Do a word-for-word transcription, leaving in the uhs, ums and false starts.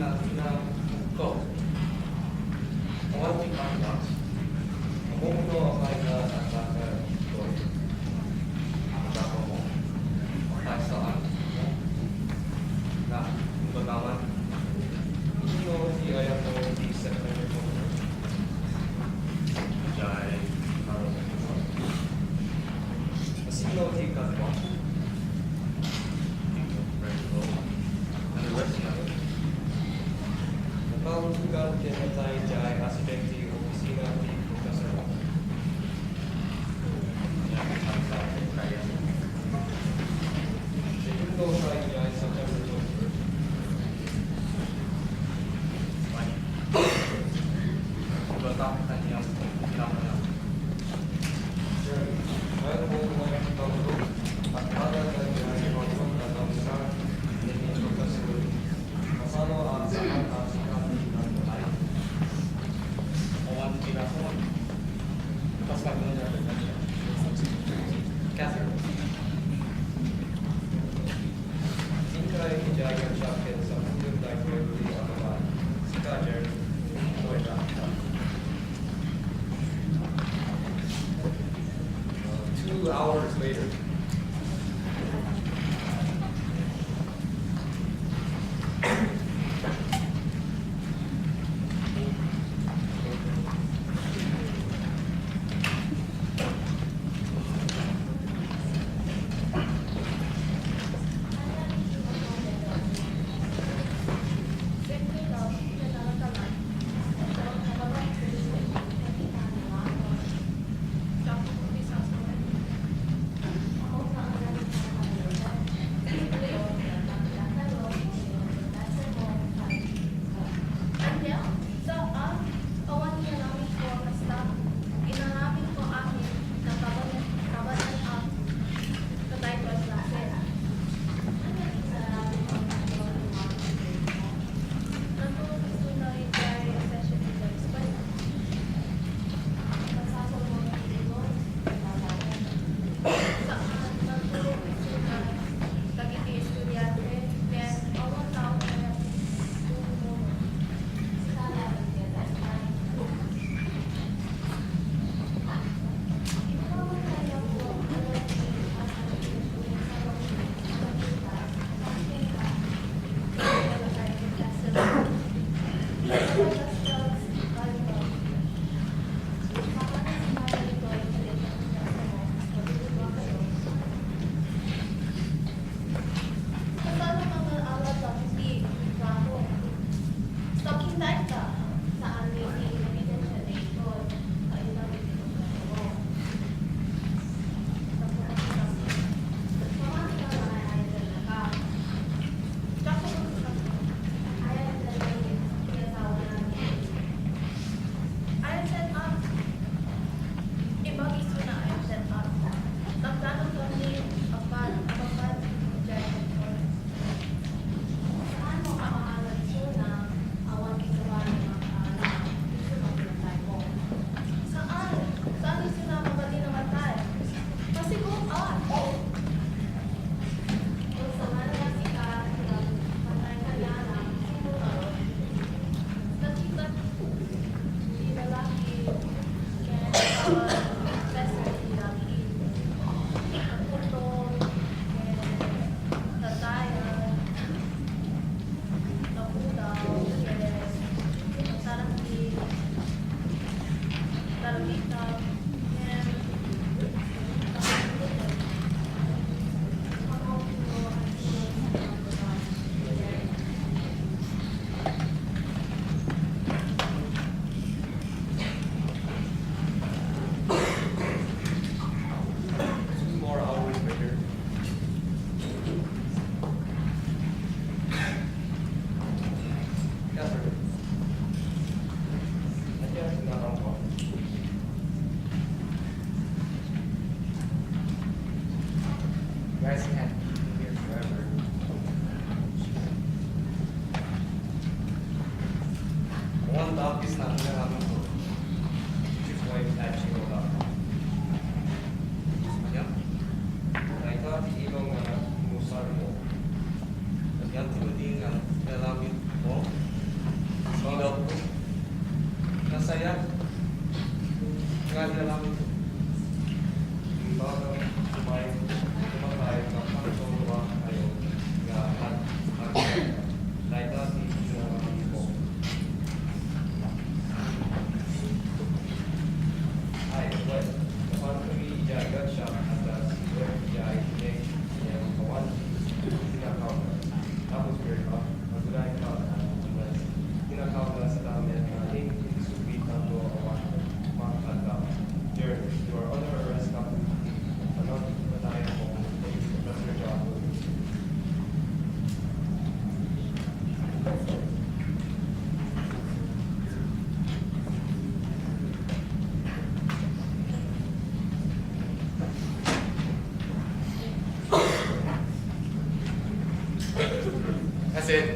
Ina, ko. Awan ti pangga. Amok no apay nga attacker, boy. Ang attacker mo. Apay saan? Na, ang batangan. Sino ti ayan mo ti September twenty-first? Jay, Carlos. Sino ti kadua? Nakautugan ken natay jay aspek ti opisina ti profesor. Segundo sa idiay September twenty-first. Ibalta kaniya kinamuna. Sir, mayroon po mga pagkakulong at para sa idiay pagkakulong na tausa, hindi ko kasunod. Kasano ang sapat at sikat ng tulay? Awan pinakuha. Pasal mo niya. Kasi, Singkay, Jagger, Shopkins, Samsung, Library, Alabang, Scatter, Toyota. Two hours later. Ania, saan? Awan inaramidko a kasta. Inaramidko amin nga kabayan-, kabayan a kadaynay klase. Ania ti inaramidko a kasta? Natulog isuna idiay session idiay Espanya. Masapul mo ti ulo, saan? Natulog isuna dagiti estudiante, ken awan tao nga tumulong. Kasano nga naaral dagiti trabaho? Saan ti ebidensya daytoy? Kailan iti pagtulong? Mamati ka nga ay-ayaten ka. Diak mapanunot ti asawana. Ayaten, ah. Imbag isuna, ayaten, ah. Nagdanum kami, apan, apan, diay, saan mo kamaalan isuna, awan isuna nga makaalam, isuna pinatay mo. Saan? Saan isuna mabalin a matay? Masigoan! Kung saan nga sika, patay ka na lang, sino ka ron? Nakita ti lalaki, ken asawa, best friend ti lalaki. Nagputol, ken natayan. Two more hours later. Yes, sir. Nandiyan ang tinatawag ko. Guys, can't be here forever. One dog is not gonna happen. Which is why I actually hold up. Yep. Nakita ti ilong nga musar mo. Nagyan ti udi nga lalamit mo. Kasi,